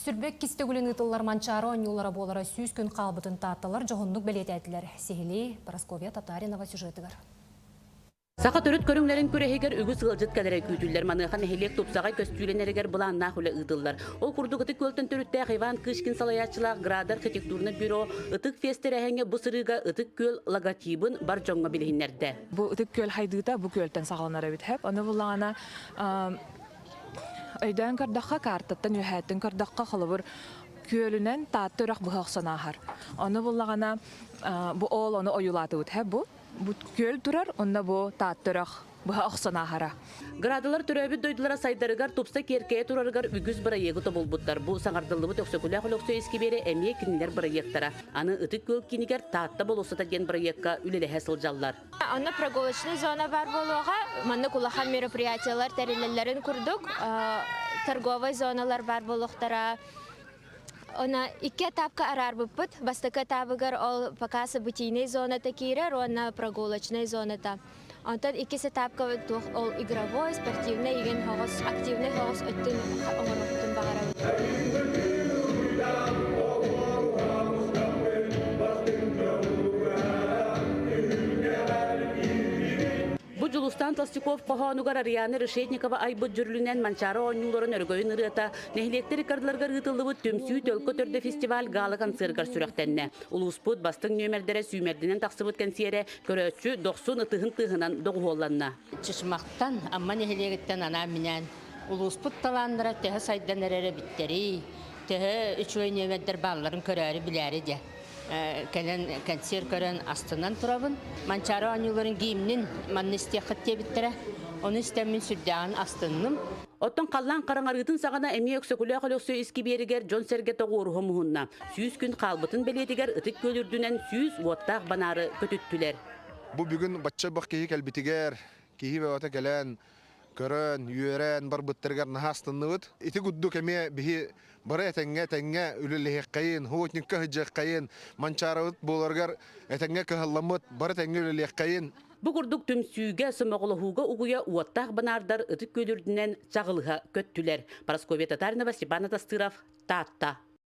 Сүрбэк төгүлүн ыытыллар Манчаары оонньуулара буолара 100 күн хаалбытын таатталар дьоһуннук бэлиэтээтилэр. Сиһилии Парасковья Татаринова сюжетыгар. Саха төрүт көрүҥнэрин күрэһигэр үгүс ыалдьыт кэлэрэ күүтүллэр. Маныаха нэһилиэк тупсаҕай көстүүлэнэригэр былааннаах үлэ ыытыллар. Ол курдук Ытык Күөлтэн төрүттээх Иван Кычкин салайааччылаах Град архитектурнай бюро Ытык Фест тэрээһиҥҥэ бу сырыыга Ытык Күөл логотибын бар дьоҥҥо билиһиннэрдэ. Бу Ытык Күөл хайдыыта бу күөлтэн саҕаланар эбит. Ону буллаҕына өйдөөн көрдөххө, картаттан үөһээттэн көрдөххө, холобур, күөлүнэн Таатта үрэх быһа охсон ааһар. Ону буллаҕына бу ол ону ойуулаатыбыт бу. Бу күөл турар, онно бу Таатта үрэх быһа охсон ааһара. Градалар төрөөбүт дойдулара сайдарыгар, тупса киэркэйэ турарыгар үгүс бырайыагы тобулбуттар. Бу саҥардыллыбыт Өксөкүлээх Өлөксөй искибиэрэ эмиэ кинилэр бырайыактара. Аны Ытык Күөл киинигэр Таатта болуоссата диэн бырайыакка үлэлэһэ сылдьаллар. Онно прогулочный зона баар буолуоҕа. Маннык улахан мероприятиелар тэриллэллэрин курдук торговай зоналар баар буолуохтара. Она икки этапка араарбыппыт. Бастакы этабыгар ол пока событийный зоната киирэр уонна прогулочный зоната. Онтон иккис этапка туох ол игровой, спортивный игин хоҕус, активный хоҕус өттүн оҥоруохпутун баҕарабыт. Бу Дьулустаан Толстяков хоһоонугар Ариана Решетникова айбыт дьүрүлүнэн Манчаары оонньууларын өрөгөйүн ырыата нэһилиэктэр ыккардыларыгар ыытыллыбыт Түмсүү төлкө төрдө фестиваль гала-концергар сүрэхтэннэ. Улууспут бастыҥ нүөмэрдэрэ сүүмэрдэнэн тахсыбыт кэнсиэрэ көрөөччү дохсун ытыһын тыаһынан доҕуһуолланна. Чычымахтан, Амма нэһилиэгиттэн анаан-минээн улууспут талааннара төһө сайдан эрэр эбиттэрий, төһө үчүгэй нүөмэрдэр баалларын көрөөрү билээри диэ кэлэн кэнсиэр көрөн астынан турабын. Манчаары оонньууларын гимнин манна истиэххит диэбиттэрэ. Ону истэммин сүрдээҕин астынным. Оттон халлаан хараҥарыытын саҕана эмиэ Өксөкүлээх Өлөксөй искибиэригэр дьон-сэргэ тоҕуоруһа муһунна. 100 күн хаалбытын бэлиэтигэр Ытык Күөл үрдүнэн 100 уоттаах банаары көтүттүлэр. Бу бүгүн бачча бах киһи кэлбитигэр, киһи бөҕөтө кэлэн, көрөн, үөрэн барбыттарыгар наһаа астынныбыт. Ити курдук эмиэ биһи бары этэҥҥэ этэҥҥэ үлэлэһиэххэйин, охотникка сылдьыаххайын, манчаарабыт буоларыгар этэҥҥэ кыһалламмыт, бары тэҥҥэ үлэлиэххэйин. Бу курдук түмсүүгэ, сомоҕолоһууга угуйа уоттаах банаардар Ытык Күөл үрдүнэн чаҕылыһа көттүлэр. Парасковья Татаринова, Степан Атастыров, Таатта.